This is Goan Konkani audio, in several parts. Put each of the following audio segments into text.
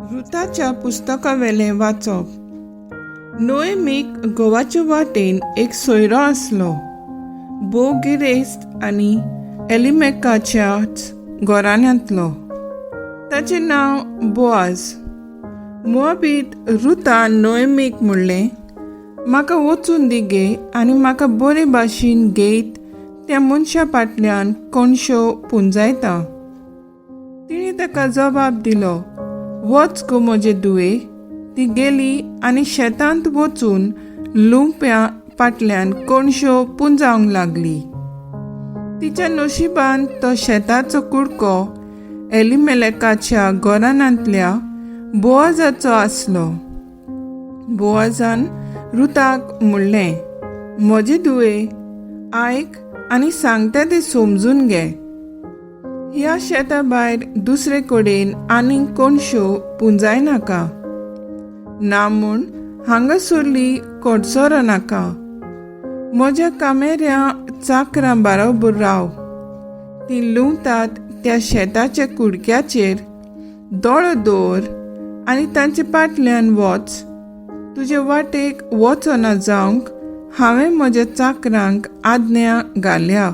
रुताच्या पुस्तकावेलें वाचप. नोएमीक घोवाचे वाटेन एक सोयरो आसलो, भोव गिरेस्त आनी एलिमेकाच्याच घराण्यांतलो. ताचें नांव बोआज. मोआबीत रुतान नोएमीक म्हणलें, म्हाका वचून दी गे आनी म्हाका बरे भाशेन घेयत त्या मनशा फाटल्यान कोणश्यो पुंजायता. तिणें ताका जबाब दिलो, वच गो म्हजे धुवे. ती गेली आनी शेतांत वचून लुंप्या फाटल्यान कोणश्यो पुंजावंक लागली. तिच्या नशिबान तो शेताचो कुडको एलिमेलेकाच्या घराण्यांतल्या बोआजाचो आसलो. बोआजान रुताक म्हणलें, म्हजे धुवे, आयक आनी सांगता तें समजून घे. ह्या शेता भायर दुसरे कडेन आनीक कोणश्यो पुंजायनाका, ना म्हूण हांगासरली कडसरो नाका. म्हज्या कामेऱ्या चाकरां बारोबर राव. तीं लुंवतात त्या शेताच्या कुडक्याचेर दोळो दवर आनी तांचे फाटल्यान वच. तुजे वाटेक वचना जावंक हांवें म्हज्या चाकरांक आज्ञा घाल्या.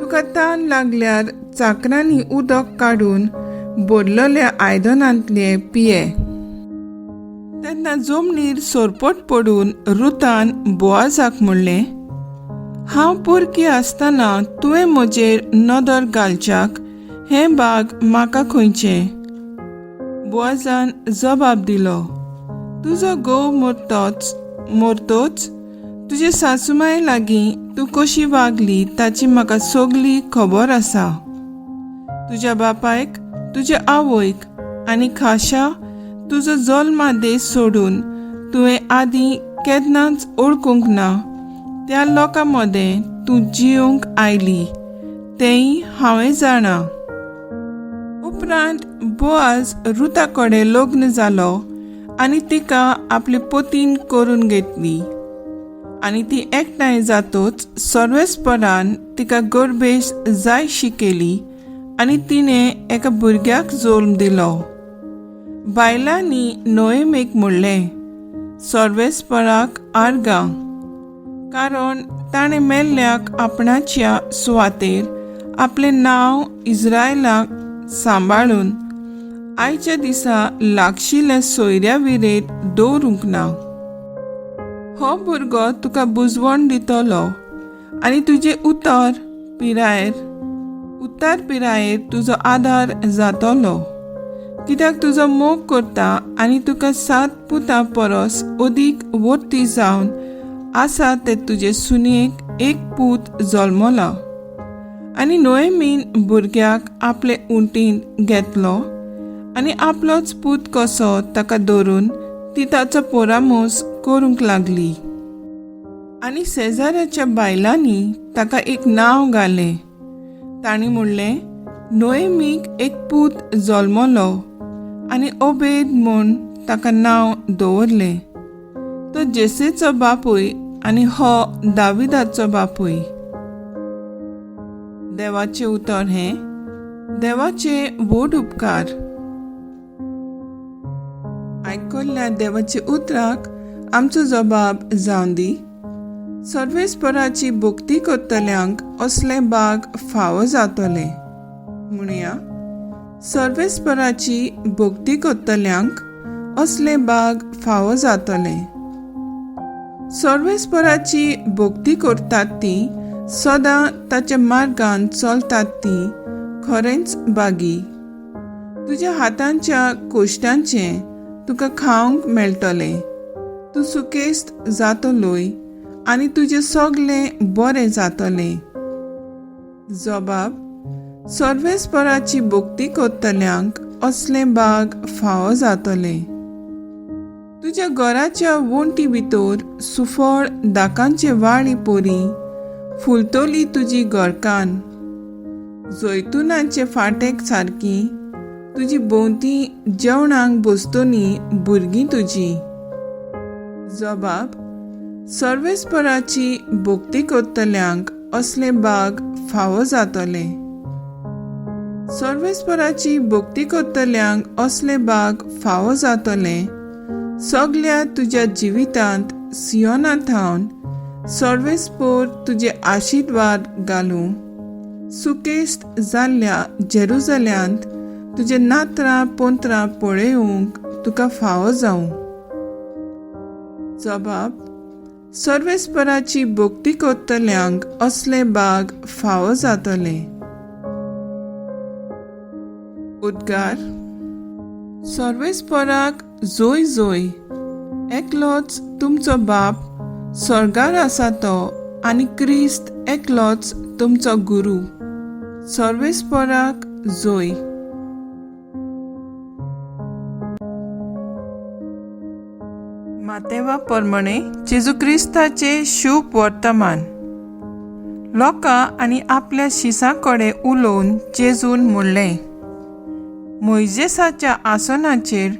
तुका तान लागल्यार चाकरांनी उदक काडून भरलेल्या आयदनांतलें पिये. तेन्ना जमनीर सरपट पडून रुतान बोआजाक म्हणलें, हांव पोरकी आसतना तुवें म्हजेर नदर घालच्याक हें बाग म्हाका खंयचें? बोआजान जबाब दिलो, तुजो घोव मरतोच तुजे सासूमाय लागीं तूं कशी वागली ताची म्हाका सगली खबर आसा. तुज्या बापायक, तुज्या आवयक आनी खाशा तुजो जल्मा देश सोडून तुवें आदीं केन्नाच ओळखूंक ना त्या लोकां मदें तूं जियोंक आयली तेंय हांवें जाणा. उपरांत बोआज रुता कडेन लग्न जालो आनी तिका आपली पतीन करून घेतली. आनी ती एकठांय जातोच सर्वेस्परान तिका गर्भेश जायशी केली आनी तिणें एका भुरग्याक जल्म दिलो. बायलांनी नोएमीक म्हणलें, सर्वेस्पराक आर्गां, कारण ताणें मेल्ल्याक आपणाच्या सुवातेर आपलें नांव इस्रायलाक सांबाळून आयच्या दिसा लागशिल्ल्या सोयऱ्या विरेत दवरूंक ना. हो भुरगो तुका बुजवण दितलो आनी तुजें उतर पिरायेर तुजो आदार जातलो, कित्याक तुजो मोग करता आनी तुका 7 पुतां परस अदीक वर्ती जावन आसा ते तुजे सुनयेक एक पूत जल्मला. आनी नोएमीन भुरग्याक आपले उंटींत घेतलो आनी आपलोच पूत कसो ताका धरून ती ताचो परामोस करूंक लागली. आनी शेजाऱ्याच्या बायलांनी ताका एक नांव घालें. तांणी म्हणलें, नोएमीक एक पूत जल्मलो आनी ओबेद म्हूण ताका नांव दवरलें. तो जेसेचो बापूय आनी हो दाविदाचो बापूय. देवाचें उतर हें देवाचे व्हड उपकार. आयकल्ल्या देवाच्या उतराक आमचो जबाब जावन दी. सर्वेस्पराची भक्ती करतल्यांक असले बाग फावो जातले. म्हणया, सर्वेस्पराची भक्ती करतल्यांक असले बाग फावो जातले. सर्वेस्पराची भक्ती करतात ती सदां ताच्या मार्गान चलतात ती खरेंच बागी. तुज्या हातांच्या कोश्टांचें तुका खावंक मेळटलें. तूं सुकेस्त जातलोय आनी तुजें सगलें बरें जातलें. जबाब, सर्वेस्पराची भक्ती करतल्यांक असलें बाग फावो जातलें. तुज्या घराच्या वण्टी भितर सुफळ दाकांचे वाळी पोरी फुलतली तुजी घरकान. जैतुनाचे फाटेक सारकी तुजी भोंवती जेवणाक बसतली भुरगीं तुजी. जबाब, सर्वेस्पराची भक्ती करतल्यांक असले बाग फावो जातले. सर्वेस्पराची भक्ती करतल्यांक असले भाग फावो जातले. सगल्या तुज्या जिवितांत सियोना थावन सर्वेस्पोर तुजे आशिर्वाद घालूं. सुकेस्त जाल्ल्या जेरुजल्यांत तुजे नात्रां पोंत्रां पळोवंक तुका फावो जावं. जबाब: सर्वेस्पराची भक्ती करतल्यांक असले भाग फावो जातले. उद्गार: सर्वेस्पराक जोय जोय. एकलोच तुमचो बाप स्वर्गार आसा तो, आनी क्रिस्त एकलोच तुमचो गुरू. सर्वेस्पराक जोय. मातेवा प्रमाणे जेजू क्रिस्ताचे शुभ वर्तमान. लोकां आनी आपल्या शिसां कडेन उलोवन जेजून म्हणलें, मोयजेसाच्या आसनाचेर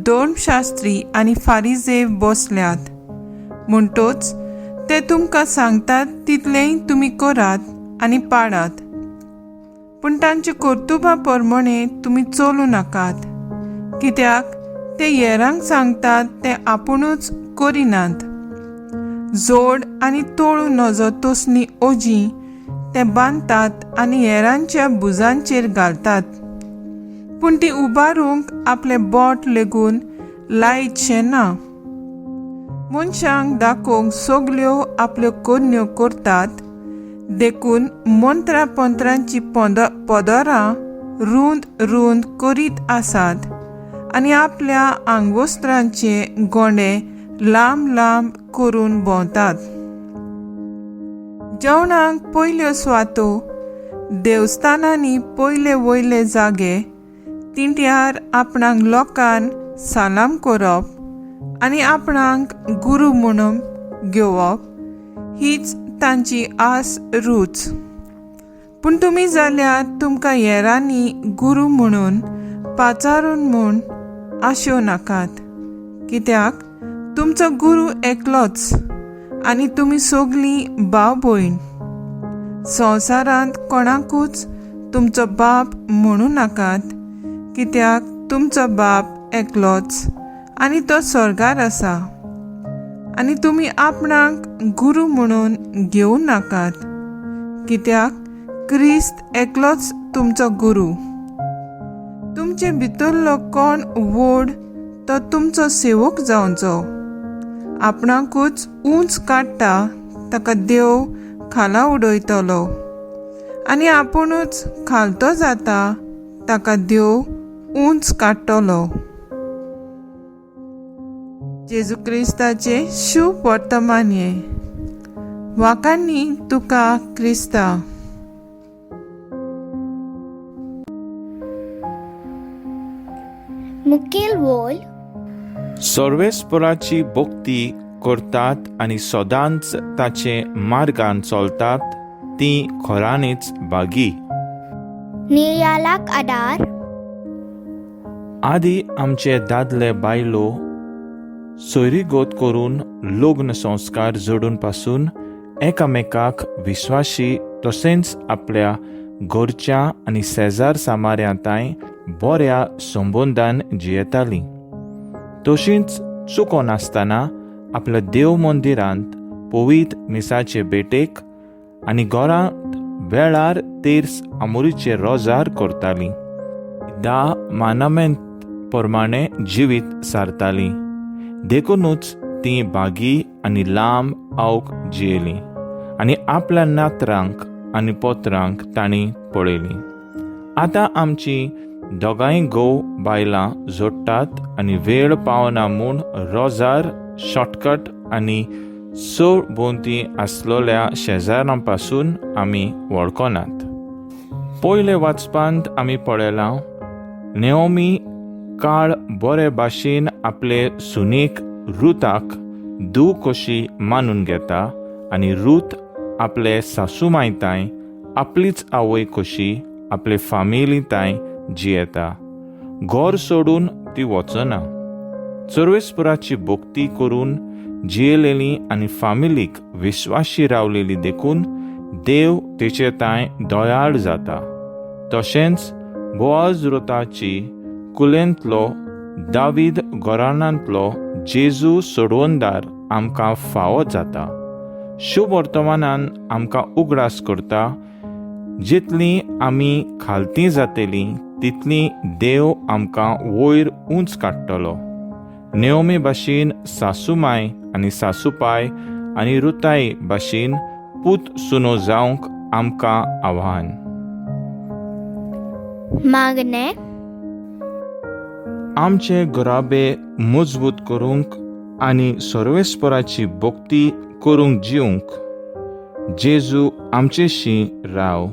धर्मशास्त्री आनी फारिजेव बसल्यात, म्हणटोच ते तुमकां सांगतात तितलेंय तुमी करात आनी पाळात, पूण तांच्या कर्तुबां प्रमाणे तुमी चलूं नाकात, कित्याक ते हेरांक सांगतात ते आपुणूच करिनात. जोड आनी तोळू नजो तसलीं ओजीं ते बांदतात आनी हेरांच्या भुजांचेर घालतात, पूण ती उबारूंक आपलें बोट लेगून लायतशें ना. मनशांक दाखोवंक सगल्यो आपल्यो करण्यो करतात, देखून मंत्रा पंत्रांची पदरां रूंद रूंद करीत आसात आनी आपल्या आंगवस्त्रांचे गोंडे लांब लांब करून भोंवतात. जेवणाक पयल्यो सुवातो, देवस्थानांनी पयले वयले जागे, तिंट्यार आपणाक लोकान सलाम करप आनी आपणाक गुरू म्हणून घेवप हीच तांची आस रूच. पूण तुमी जाल्यार तुमकां हेरांनी गुरू म्हणून पाचारून म्हूण आशेव नाकात, कित्याक तुमचो गुरू एकलोच आनी तुमी सगलीं भाव भयण. संवसारांत कोणाकूच तुमचो बाप म्हणूं नाकात, कित्याक तुमचो बाप एकलोच आनी तो स्वर्गार आसा. आनी तुमी आपणाक गुरू म्हणून घेवं नाकात, कित्याक क्रिस्त एकलोच तुमचो गुरू. तुमचे भितरलो कोण व्हड तो तुमचो सेवक जावचो. आपणाकूच उंच काडटा ताका देव खाला उडयतलो, आनी आपुणूच खालतो जाता ताका देव उंच काडटलो. जेजू क्रिस्ताचे शुभ वर्तमान हें. वाकांनी तुका क्रिस्ता. मुखेल वोल. सर्वेस्पराची भक्ती करतात आनी सदांच ताचे मार्गान चलतात ती खऱ्यांनीच भागी. निर्यालाक आदार. आदी आमचे दादले बायलो सोयरीगत करून लग्न संस्कार जोडून पासून एकामेकाक विस्वाशी तशेंच आपल्या घरच्या आनी शेजार सामाऱ्यांताय बऱ्या संबंदान जियेतालीं. तशींच चुकोनासतना आपल्या देव मंदिरांत पवित्र मिसाचे भेटेक आनी घरांत वेळार तेर्स आमोरीचे रोजार करतालीं. 10 मानामेंत प्रमाणे जिवीत सारतालीं, देखुनूच तीं भागी आनी लांब आवक जियेलीं आनी आपल्या नातरांक आनी पोत्रांक तांणी पळयलीं. आतां आमची दोगांय घोव बायलां जोडटात आनी वेळ पावना म्हूण रोजार शॉर्टकट आनी चड भोंवती आसलेल्या शेजारां पासून आमी वळखनात. पयले वाचपांत आमी पळयलां, नेओमी काळ बरे भाशेन आपले सुनेक रुताक धूव कशी मानून घेता आनी रूत आपले सासू मायताय आपलीच आवय कशी आपले फामिलीताय जियेता. घर सोडून ती वचना. सर्वेस्पराची भक्ती करून जियेलेली आनी फामिलीक विस्वाशी रावलेली, देखून देव तेचे तांय दयाळ जाता. तशेंच बोआज रुताची कुलेंतलो दावीद घराण्यांतलो जेजू सोडवणदार आमकां फावो जाता. शुभ वर्तमानान आमकां उगडास करता, जितली आमी खालती जातली तितली देव आमकां वयर उंच काडटलो. नेओमी भाशेन सासूमाय आनी सासूपाय आनी रुताय भाशेन पूत सुनो जावंक आमकां आव्हान. मागणें. आमचे घराबे मजबूत करूंक आनी सर्वेस्पराची भक्ती करूंक जिवंक जेजू आमचेशी राव.